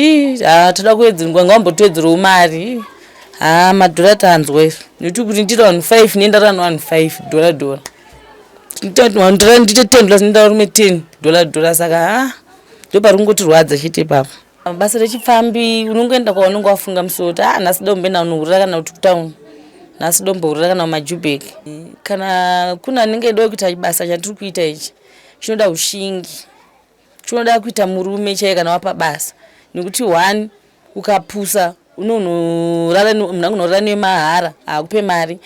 But ha, toda kuwedzerwa, ngavambotowedzerawo mari. Ha, madhora tanzwa izvo, nekuti kuti ndiite vanhu 5 nendara vanhu 5 dhora dhora, ndiite $10 nendara rume 10 dhora dhora. Saka ha, ndopari kungotirwadza chete ipapo. Basa rechipfambi, unongoenda kwaunenge wafunga musi woti, "Ah, nhasi domboenda kunohurira kana kuti kutauni, nhasi dombohurira kana kumaJubek." Kana kune anenge eida kuita basa chatiri kuita ichi, chinoda ushingi, chinoda kuita murume chaiye kana wapa basa, nekuti one, ukapusa unonorara, munhu angonorara nemahara, haakupe mari.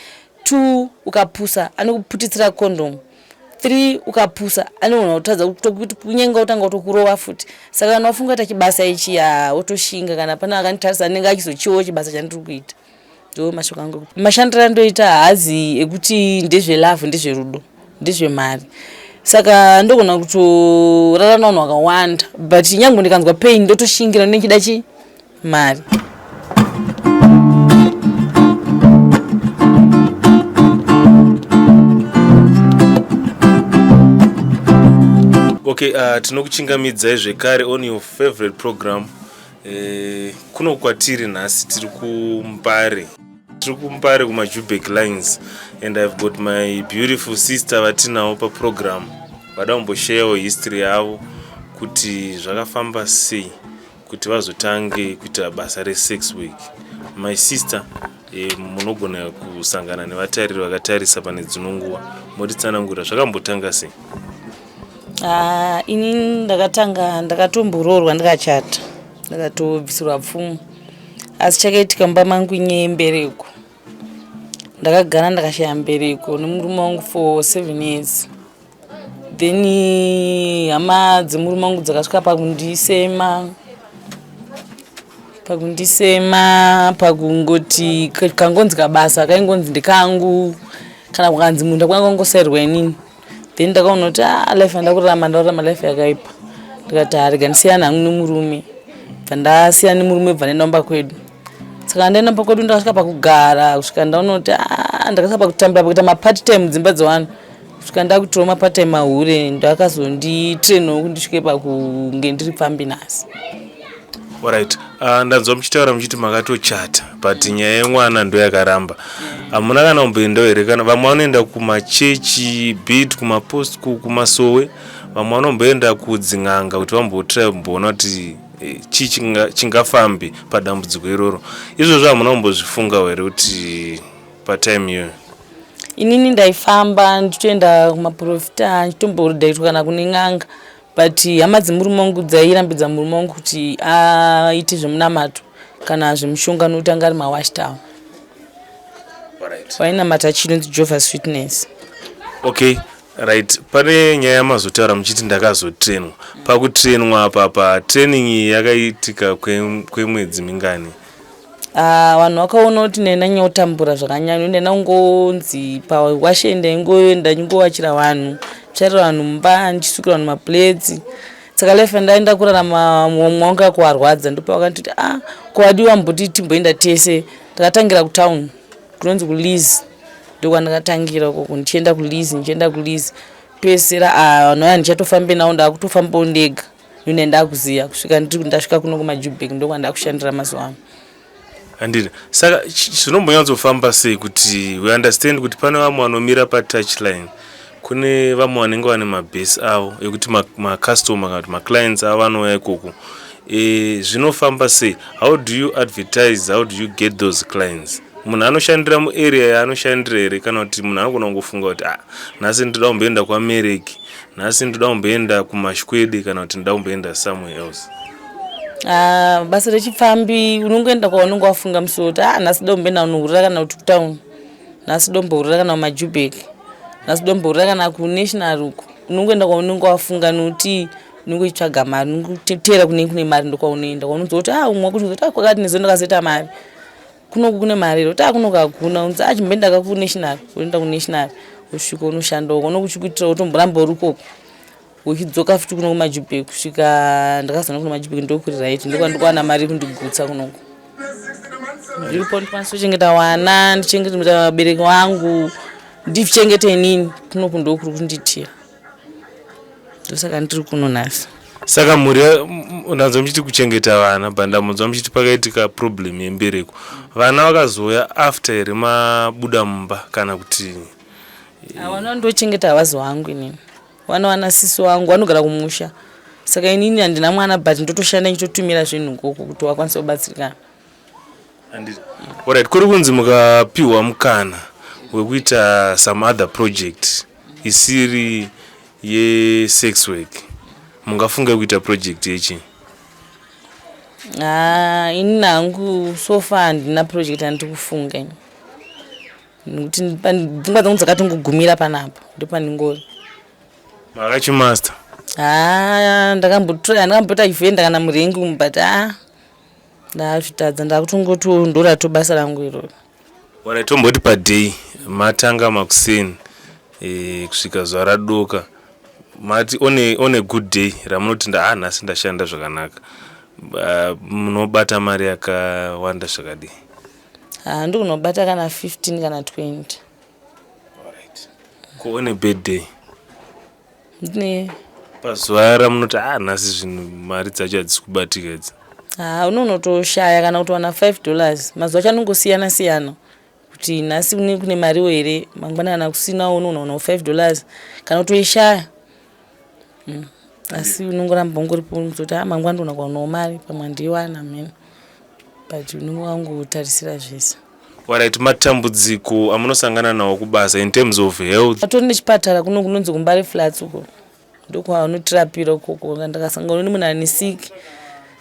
Two, ukapusa anokuputitsira kondomu. Three, ukapusa anogona kutadza kunyenga, kutanga kutokurova futi. Saka kana wafunga kuita chibasa ichi, wotoshinga. Kana pane akanditarisa anenge achizochiwawo chibasa chandiri kuita, ndo mashoko angu. Mashandiro andoita haazi ekuti ndezvelove, ndezverudo, ndezvemari. Saka ndogona kutorara navanhu vakawanda, but nyange ndikanzwa pain ndotoshingira, ndinechida chi mari. Okay, tinokuchingamidzai zvekare on your favorite program. Kuno kwatiri nhasi tiri kuMbare, tiri kuMbare kumaJubek Lines, and I've got my beautiful sister vatinawo paprogram, vada kumbosharewo history yavo kuti zvakafamba sei kuti vazotange kuita basa resex work. My sister, munogona kusangana nevatariri vakatarisa pane dzino nguva, motitsanangurira zvakambotanga sei? Ah, ini ndakatanga ndakatomboroorwa, ndikachata, ndakatobvisirwa pfumo, asi chakaitika mumba mangu inyaya yembereko. Ndakagara ndakashaya mbereko nemurume wangu for 7 years. Then hama dzemurume wangu dzakasvika pakundisema, pakungoti kangonzi kabasa kaingonzi ndekangu, kana kukanzi munda kwanga kangosairirwa inini. Then ndakaona kuti, ah, life yandakurarama, ndakurarama life yakaipa. Ndikati, "Harega ndisiyana hangu nemurume." Bva ndasiyana nemurume, bva ndaenda kumba kwedu. Saka ndaenda kumba kwedu, ndakasvika pakugara kusvika ndaona kuti, ah, ndakasvika pakutambira, pakuita mapart time mudzimba dzevanhu, kusvika ndakutorawo mapart time mahure. Ndakazonditrainawo kuti ndisvike pakunge ndiri pfambi nhasi. Alright, ndanzwa muchitaura muchiti makatochata, but nyaya yemwana ndo yakaramba. Hamuna kana kumboendawo here? Kana vamwe vanoenda kumachechi, bit kumapost, kumasowe, vamwe vanomboenda kudzin'anga kuti vambotry kumboona kuti chii chingafambi padambudziko iroro. Izvozvo hamuna kumbozvifungawo here kuti patime iyoyo? Inini ndaifamba ndichitoenda kumaprofita, ndichitombodaitwa kana kune n'anga, but hama dzemurume wangu dzairambidza murume wangu kuti aite zvemunamato kana zvemushonga, nokuti anga ari mawashtower. Wainamata chinonzi Jehovah's Witness. Okay, right. Pane nyaya yamazotaura muchiti ndakazotrainwa. Pakutrainwa apa, patraining iyi yakaitika kwemwedzi mingani? Ah, vanhu vakaona kuti ndaenda kutambura zvakanyanya. Ndaenda kungonzi pawashe, ndaingoenda ndingowachira vanhu, tsvairira vanhu mumba, ndichisukira vanhu maplates. Saka life yandaenda kurarama, mumwe wangu akuwarwadza. Ndopavakanditi, "Ah, kuwadiwa mboti timboenda tese." Ndakatangira kutown kunonzi kuLease, ndokwandakatangira ukoko, ndichienda kuLease, ndichienda kuLease pesera. Ah, vanhu vaya ndichatofambe navo, ndakutofambawo ndega none ndakuziya kusvika ndasvika kuno kumaJubek, ndokwandakushandira mazuva ano. Handiti? Saka zvinombonyatsofamba sei kuti we understand kuti pane vamwe vanomira patouchline, kune vamwe vanenge vane mabhesi avo ekuti macustomer kana kuti maclients avo vanouya ikoko? Zvinofamba sei? How do you advertise? How do you get those clients? Munhu anoshandira muarea yaanoshandira here, kana kuti munhu anogona kungofunga kuti, "Ah, nhasi ndoda kumboenda kwaMereki, nhasi ndoda kumboenda kuMashkwede, kana kuti ndoda kumboenda somewhere else"? Ah, basa rechipfambi, unongoenda kwaunenge wafunga musi woti, "Ah, nhasi domboenda kunohurira kana kuti kutown, nhasi dombohurira kana kumaJubek, nhasi dombohurira kana kuNational uko." Unongoenda kwaunenge wafunga, nokuti unenge uchitsvaga mari, unongoteera kunenge kune mari, ndokwaunoenda. Kwaunonzwa kuti, ah, umwe wakuti kuti, "Ah, kwakati nezo ndakazoita mari, kunoku kune mari here?" Kuti, "Ah, kunoku hakuna." Unzi, "Ah, chimboendaka kuNational." Unoenda kuNational, usvika unoshanda uko, unokuchikuitira utomboramba uri ukoko, uchidzoka futi kuno kumaJubek, kusvika ndakazoona kuno maJubek ndokuri right, ndokwandikuwana mari yekundigutsa kunoku. Ndiripo ndikwanisa kuchengeta wana, ndichengete vabereki vangu, ndichengete inini. Kunoku ndokuri kunditira, ndosaka ndiri kuno nhasi. Saka mhuri ndanzwa muchiti kuchengeta vana, but ndamunzwa muchiti pakaitika problem yembereko. Vana vakazouya after here mabuda mumba kana kuti? Vana vandochengeta havazi vangu inini. Vana vana sisi wangu vanogara kumusha, saka inini handina mwana, but ndotoshanda ndichitotumira zvinhu ikoko kuti vakwanise kubatsirikana. Alright, kuri kunzi mukapiwa mukana wekuita some other project isiri yesex work, mungafunge kuita project yechi? Ha, inini hangu so far handina project handiri kufunga ini, nekuti pfungwa dzangu dzakatongogumira panapa, ndopandingori. Makachimaster? Ha, ndakambotora, ndakambota chivhenda kana murengi umu, but ha, ndazvitadza, ndakutongoti ndorato basa rangu iroro. Alright, tomboti paday matanga makuseni kusvika zuva radoka, mati on a good day ramunoti nda nhasi ndashanda zvakanaka, munobata mari yakawanda zvakadii? Ha, ndikunobata kana 15 kana 20. Alright. Ko on a bad day? Ndine Pazuva ramunoti a nhasi zvinhu, mari dzacho hadzisi kubatika idzi. Ha, unonotoshaya kana kutowana $5. Mazuva acho anongosiyana siyana, kuti nhasi kune mariwo here, mangwana kana kusinawo unonoonawo $5 kana kutoishaya. Asi unongoramba ungoripo kuti a mangwana ndogona kuwanawo mari, pamwe handiiwana mheno, but unenge wangotarisira zvese. Alright, matambudziko amunosangana nawo kubasa in terms of health? Atori nechipatara kuno kunonzi kuMbare Flats uko, ndokwavanotirapira ukoko. Kana ndakasangana nemunhu ane sick,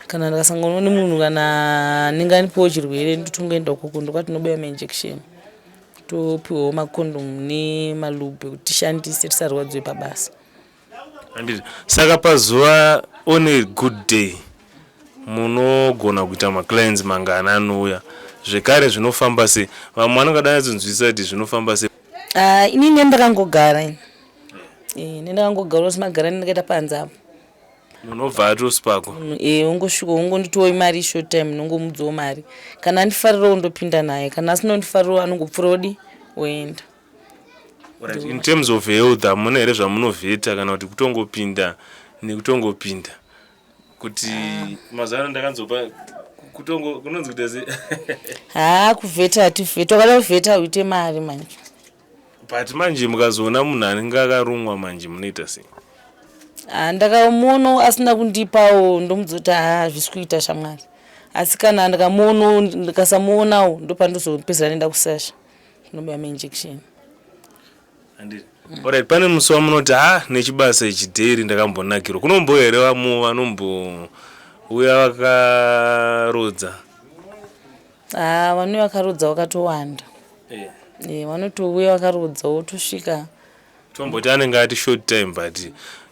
kana ndakasangana nemunhu kana anenge anipiwo chirwere, ndotongoenda ukoko, ndokwatinobaya mainjection, topiwawo makondomu nemalube kuti tishandise tisarwadziwe pabasa. Handiti saka pazuva, on a good day, munogona kuita maclients mangani anouya? Zvekare zvinofamba sei? Vamwe vanongada nyatsonzwisisa kuti zvinofamba sei. Ah, inini ndakangogara ini. Ndakangogara kuti magara ndakaita panze apo. Munobva atosipako? Ungosvika ungonditiwo mari short time, nongomudzawo mari. Kana andifarirawo ndopinda naye, kana asina kundifarirawo anongopfuura odi oenda. Right. In terms of health, hamuna here zvamunovheta kana kuti kutongopinda nekutongopinda? Kuti mazuva ano ndakanzopa kutongo kunonzi kuita sei? Haa, kuvheta hativheta. Wakada kuvheta uite mari manje. But manje mukazoona munhu anenge akarumwa manje munoita sei? Ah, ndakamuona asina kundipawo, ndomudza kuti haa, hazvisi kuita shamwari. Asi kana ndikamuonawo, ndikasamuonawo, ndopandozopedzisira ndaenda kusasha kunobaya mainjection. Handiti. Alright, pane musi wamunoti ha nechibasa ichi dheri ndakambonakirwa? Kunombo here vamwe vanombouya vakarodza? Haa, vanouya vakarodza vakatowanda. Vanotouya vakarodza, wotosvika. Tomboti anenge ati short time, but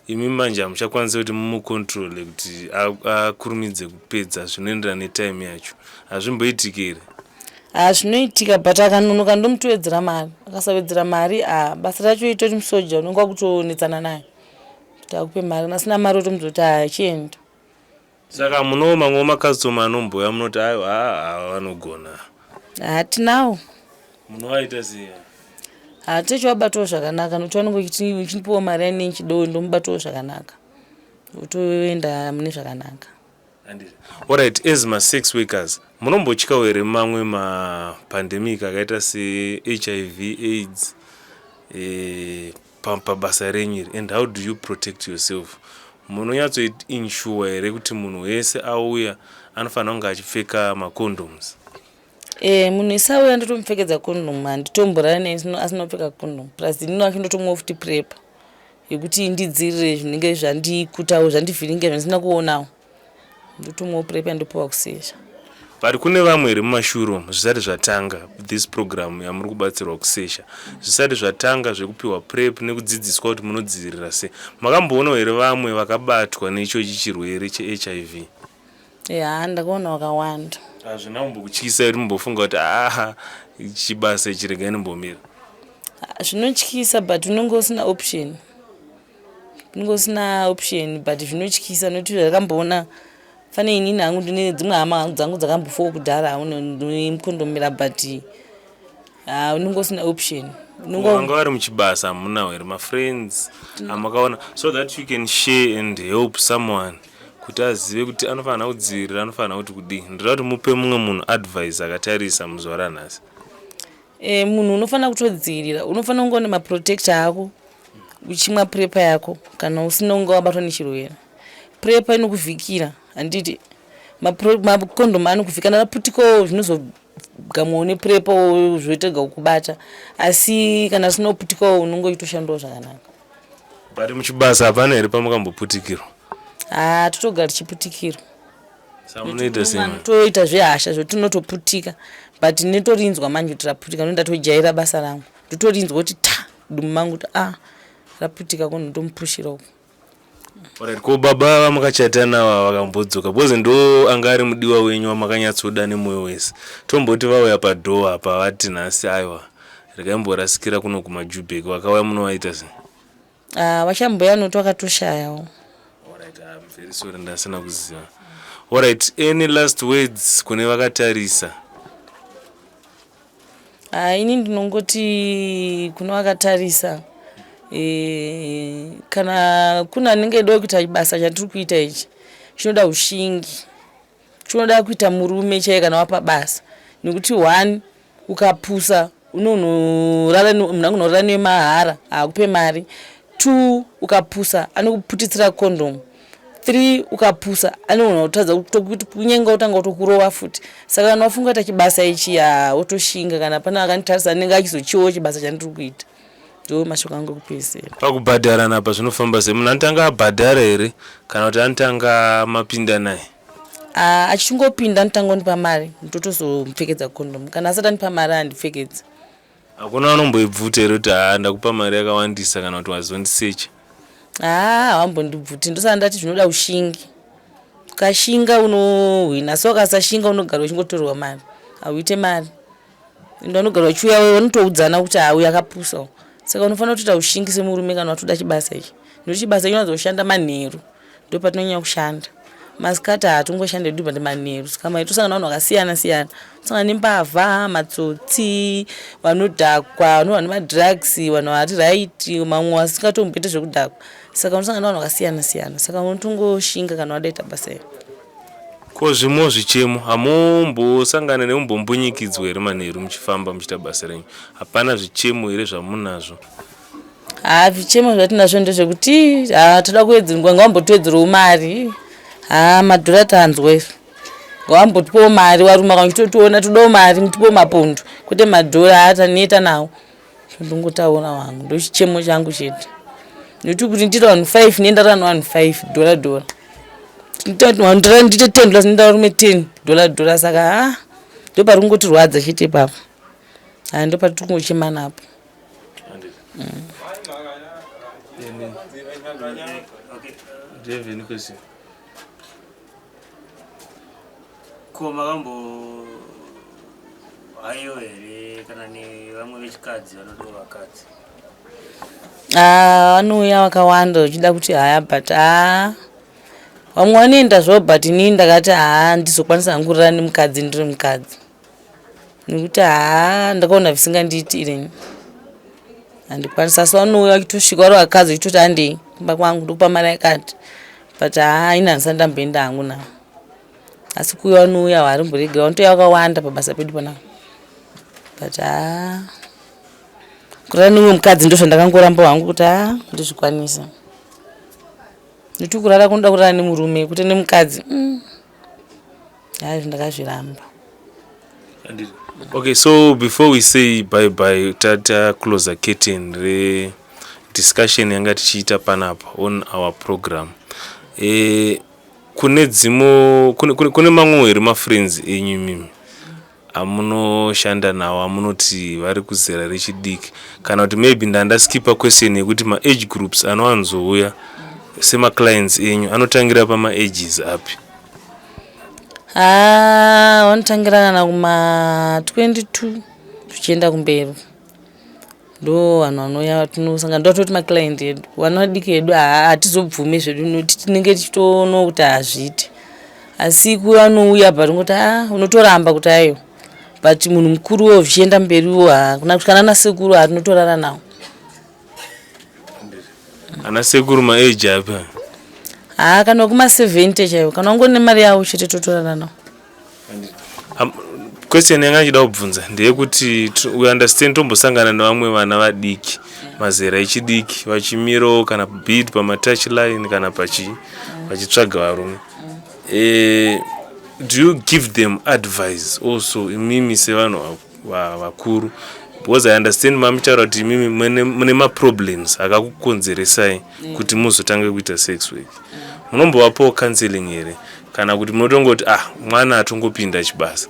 imi manje hamuchakwanisi kuti mumucontrole kuti akurumidze kupedza zvinoenderana netime yacho. Hazvimboitiki here? Ha, zvinoitika, but akanonoka ndomutowedzera mari. Akasawedzera mari, ha, basa racho itori musoja, unenge wakutonetsana naye kuti akupe mari. Kana asina mari otomudza kuti ha, chienda. Saka munowo mamwewo macustomer anombouya munoti aiwa, ha, vanogona? Hatinawo. Munovaita sei? Ha, tichivabatawo zvakanaka, nokuti vanenge uchindipiwa mari yanei chidowo, ndomubatawo zvakanaka, otoenda mune zvakanaka. Alright, as masex workers, munombotyawo here mamwe mapandemic akaita seHIV AIDS pabasa renyu iri, and how do you protect yourself? Munonyatsoinsure here kuti munhu wese auya anofanira kunge achipfeka macondoms? Munhu wese auya ndotomupfekedza condom. Handitomborari naye asina kupfeka condom. Plus inini wacho ndotomwawo futi PrEP yekuti ndidzivirire zvinenge zvandikutawo, zvandivhiringa, zvandisina kuonawo. Ndotomwawo PrEP yandopiwa kusesha. But kune vamwe here mumashure umu, zvisati zvatanga this program yamuri kubatsirwa kusesha, zvisati zvatanga zvekupiwa PrEP nekudzidziswa kuti munodzivirira sei, makamboonawo here vamwe vakabatwa neichochi chirwere cheHIV? Ya, ndakaona vakawanda. Hazvina kumbokutyisa here, mumbofunga kuti aa, chibasa ichi regai ndimbomira? Zvinotyisa, but unenge usina option, unenge usina option, but zvinotyisa nokuti zvakamboona fane inini hangu ndine dzimwe hama dzangu dzakambofawo kudhara nemukondomera, but ha, unenge usina option. Vanga vari muchibasa hamunawo here mafriends amakaona, so that you can share and help someone kuti azive kuti anofanira kudzivirira, anofanira kuti kudii? Ndoda kuti mupe mumwe munhu advice akatarisa muzuva ranhasi. Munhu unofanira kutodzivirira, unofanira kunge une maprotector ako, uchimwa PrEP yako kana usina kunge wabatwa nechirwere. PrEP inokuvhikira, handiti? Makondomu anokuvhikira. Kana raputikawo, zvinozogamwawo nePrEP, zvoitega kukubata, asi kana risina kuputikawo, unonge uchitoshandawo zvakanaka. But muchibasa hapana here pamukamboputikirwa? Ha, totogara tichiputikirwa. Samunoita sei? Toita zvehasha zvatinotoputika, but netorinzwa manje kuti raputika. No, ndatojaira basa rangu, ndotorinzwa kuti ta dumbu mangu kuti a raputika, kono ndomupushira uko. Alright, ko baba vamakachata nava vakambodzoka, because ndo anga ari mudiwa wenyu wamakanyatsoda nemwoyo wese, tomboti vauya padoor apa vati nhasi aiwa, regaimborasikira kuno kumaJubek, vakauya munovaita sei? Ah, vachamboya noti vakatoshayawo. Alright, I'm very sorry, ndasina kuziva. Alright, any last words kune vakatarisa? Ah, ini ndinongoti kune vakatarisa, kana kune anenge eida kuita basa chatiri kuita ichi, chinoda ushingi, chinoda kuita murume chaiye kana wapa basa, nekuti one, ukapusa unonorara, munhu angonorara nemahara, haakupe mari. Two, ukapusa anokuputitsira kondomu. Three, ukapusa anogona kutadza kunyenga, kutanga kutokurova futi. Saka kana wafunga kuita chibasa ichi, ha, wotoshinga. Kana pane akanditarisa anenge achizochiwawo chibasa chandiri kuita, ndo mashoko angu ekupedzisira. Pakubhadharana apa zvinofamba sei? Munhu anotanga abhadhara here kana kuti anotanga mapinda naye? Ah, achingopinda anotanga kundipa mari, ndotozomupfekedza kondomu. Kana asati andipa mari, handipfekedzi. Hakuna anomboibvuta here kuti haa, ndakupa mari yakawandisa, kana kuti wazondisecha? Haa, hawambondibvuti. Ndosaka ndati zvinoda ushingi. Ukashinga unohwina, asi ukasashinga unogara uchingotorerwa mari, hauite mari. Ende vanogara vachiuya, vanotoudzana kuti hauyu akapusawo. Saka unofanira kutoita ushingi semurume kana watoda chibasa ichi, nekuti chibasa chinowanza manheru, ndo patinonyanya kushanda. Masikati hatingoshandi hedu, but manheru. Saka mai tosangana navanhu vakasiyana siyana, tosangana nembavha, matsotsi, vanodhakwa, vanova nemadrugs, vanhu vari right, mamwe vasingatomboite zvekudhakwa. Saka unosangana navanhu vakasiyana siyana, saka unotongoshinga kana wada ita basa iri. Ko zvimwe zvichemo, hamumbosangana nekumbombunyikidzwa here manheru muchifamba muchiita basa renyu? Hapana zvichemo here zvamunazvo? Ha, zvichemo zvatinazvo ndezvekuti, ha, toda kuwedzerwa, ngavambotiwedzerewo mari. Ha, madhora tanzwa izvo, ngavambotipawo mari. Varume kana uchitotiona, todawo mari, mutipewo mapondo kwete madhora. Ha, taneta nawo. Ndongotaura wangu, ndo chichemo changu chete, nekuti kuti ndite vanhu 5, nendara nevanhu 5 dhora dhora, ndite $10, nendara varume 10 dhora dhora. Saka ha, ndo pari kungotirwadza chete ipapo. Ha, ndo patiri kungochema napo. Do you have any question? Ko makambo haiwa here kana nevamwe vechikadzi vanodawo vakadzi? Ah, vanouya vakawanda vachida kuti haya, but ha, vamwe vanoenda zvavo, but inini ndakati haa, ndizokwanisa hangu kurara nemukadzi ndiri mukadzi, nekuti haa, ndakaona zvisingandiitire, handikwanisa. Asi vanouya vachitosvika vari vakadzi vachitoti handei kumba kwangu, ndokupa mari yakati, but haa, ini handisati ndamboenda hangu navo. Asi kuuya vanouya, harimboregera, vanotouya vakawanda pabasa pedu panapa, but haa, kurara nemumwe mukadzi ndo zvandakangoramba hangu kuti haa, ndizvikwanisa, nekuti kurara kunoda kurara nemurume kwete nemukadzi. Haizvo ndakazviramba. Okay, so before we say bye bye, tata close curtain re discussion yanga tichiita panapa on our program, kune dzimwe kune mamwe here mafriends enyu imimi amunoshanda nawo amunoti vari kuzera rechidiki, kana kuti maybe ndandaskipa question yekuti maage groups anowanzouya semaclients enyu anotangira pamaages api? Ha, vanotangira kana kuma 22 zvichienda kumberi. Ndo vanhu vanouya tinosangana, ndototi maclient edu. Vana vadiki edu hatizobvumi zvedu, nokuti tinenge tichitoona kuti hazviiti, asi kuvanouya but ungoti a unotoramba kuti aiwa. But munhu mukuruwo zvichienda mberiwo, hakuna kana nasekuru hatinotorara nawo. Ana sekuru maage api? Haa, kana kuma70 chaivo, kana wangori nemari yavo chete, totorara nawo. Question yanga ndichida kubvunza ndeyekuti we understand tombosangana nevamwe vana vadiki, mazera echidiki, vachimirawo kana bit pamatouch line kana pachi vachitsvaga varume. Do you give them advice also imimi sevanhu vakuru? Because I understand mamitaura kuti imimi mune maproblems akakukonzeresai kuti muzotange kuita sex work. Munombovapawo counseling here, kana kuti munotongoti, "Ah, mwana atongopinda chibasa"?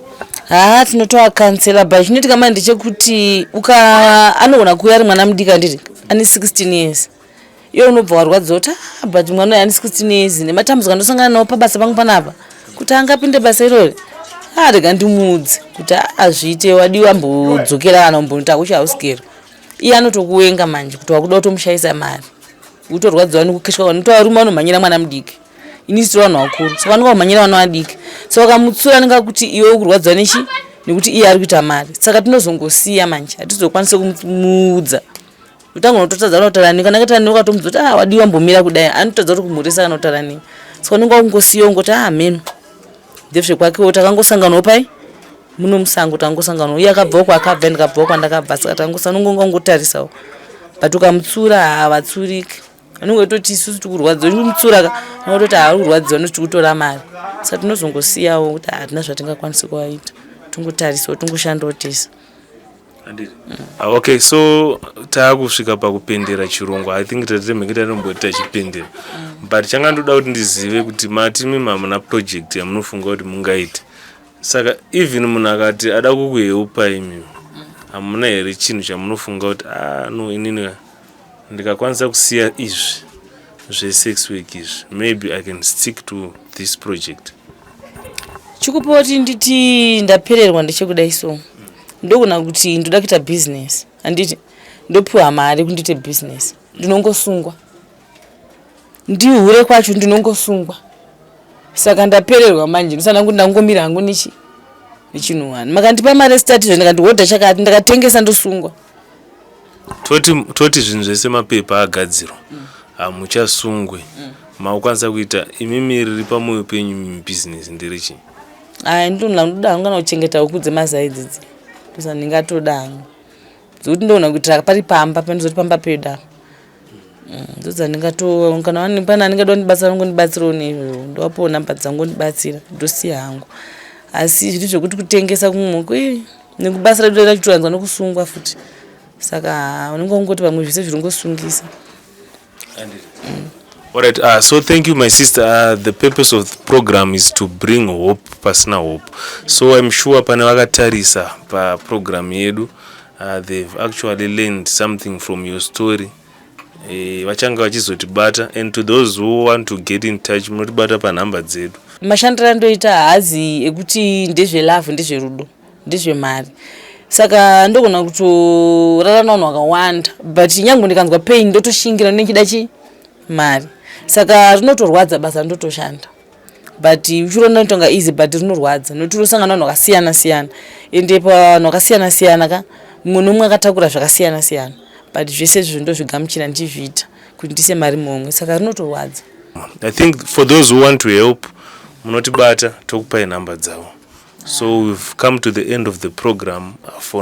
Haa, tinotovacounsela, but chinoitika manje ndechekuti uka anogona kuuya ari mwana mudiki, anditi ane 16 years, iwe unobva warwadziwa kuti, "Ah, but mwana uyu ane 16 years, nematambudziko andosangana nawo pabasa pangu panapa, kuti angapinde basa irori? Ah, rega ndimuudze kuti azviite, wadiwa ambodzokera kana kumbonota kuchihausigero." Iye anotokuwenga manje kuti wakuda kutomushayisa mari, utorwadziwa nekukeshwa. Nokuti varume vanomhanyira mwana mudiki, ini tiri vanhu vakuru, saka vanonga kumhanyira vana vadiki. Saka ukamutsura, anenge kuti iwe ukurwadziwa nechi nekuti iye ari kuita mari. Saka tinozongosiya manje, hatizokwanisi kumuudza kuti angonototadza kutaura newe. Kana akataura newe, ukatomudza kuti, "Ah, wadiwa mbomira kudai," anotadza kuti kumhurisa kana kutaura newe. Saka unenge wakungosiya, ungoti, "Ah, meno ndezvekwakewo." Takangosanganawo pai muno musango, takangosanganawo, iye akabvawo kwaakabva, ndikabvawo kwandakabva, saka tangosangana, unonga ungotarisawo. But ukamutsura, havatsuriki, anenge ototi isusu tikurwadziwa, uchumutsura ka, anototi haari kurwadziwa nokuti tikutora mari. Saka tinozongosiyawo kuti hatina zvatingakwanisi kuvaita, tongotarisawo, tongoshandawo tese. Ah, okay, so taakusvika pakupendera chirongwa. I think tatemheke tatomboti tachipendera, but changa ndoda kuti ndizive kuti mati mimi hamuna project yamunofunga kuti mungaite. Saka even munhu akati ada kukuhelpa imimi, hamuna here chinhu chamunofunga kuti, "Ah, no, inini ndikakwanisa kusiya izvi zvesex work izvi, maybe I can stick to this project"? Chikupa kuti nditi ndapererwa ndechekudai, so ndogona kuti ndoda kuita business, handiti ndopiwa mari kuti ndiite business, ndinongosungwa, ndihure kwacho ndinongosungwa. Saka ndapererwa manje, ndisana kuti ndangomira hangu nichi nechinhu wani. Makandipa mari esitati zvo, ndikati hodha chakati, ndakatengesa, ndosungwa. Toti zvinhu zvese mapepa agadzirwa, hamuchasungwe, makukwanisa kuita imimi riri pamwoyo penyu mubhizinesi nderechii? Ai, ndinoda ndoda hangu kana kuchengeta huku dzemazai idzidzi, ndosa ndingatoda hangu dzekuti ndoona kuitira pari pamba pandizoti pamba pedu apa. Ndodzandingato kana pane anenge kundibatsira, nongondibatsirawo neizvozvo, ndovapawo namba dzangu, ondibatsira, ndosiya hangu. Asi zviri zvekuti kutengesa kumwe nekubasa redu rachitowanzwa nokusungwa futi, saka unenge ungoti pamwe zvese zviri ngosungisa. All right, so thank you, my sister. The purpose of the program is to bring hope pasina hope. So I'm sure pane vakatarisa paprogram yedu, they've actually learned something from your story. Vachanga vachizotibata, and to those who want to get in touch, munotibata panhamba dzedu. Mashandiro andoita haazi ekuti ndezvelove, ndezverudo, ndezvemari. Saka ndogona kutorara navanhu vakawanda, but nyange ndikanzwa pain, ndotoshingira nechida chi mari. Saka rinotorwadza basa ndotoshanda, but uchironda notonga easy, but rinorwadza nokuti unosangana navanhu vakasiyana siyana, ende pavanhu vakasiyana siyana ka, mumwe nomumwe akatakura zvakasiyana siyana, but zvese izvozvo ndozvigamuchira ndichizviita kuti ndise mari muhomwe. Saka rinotorwadza. I think for those who want to help, munotibata, tokupai nhamba dzavo. So we've come to the end of the program for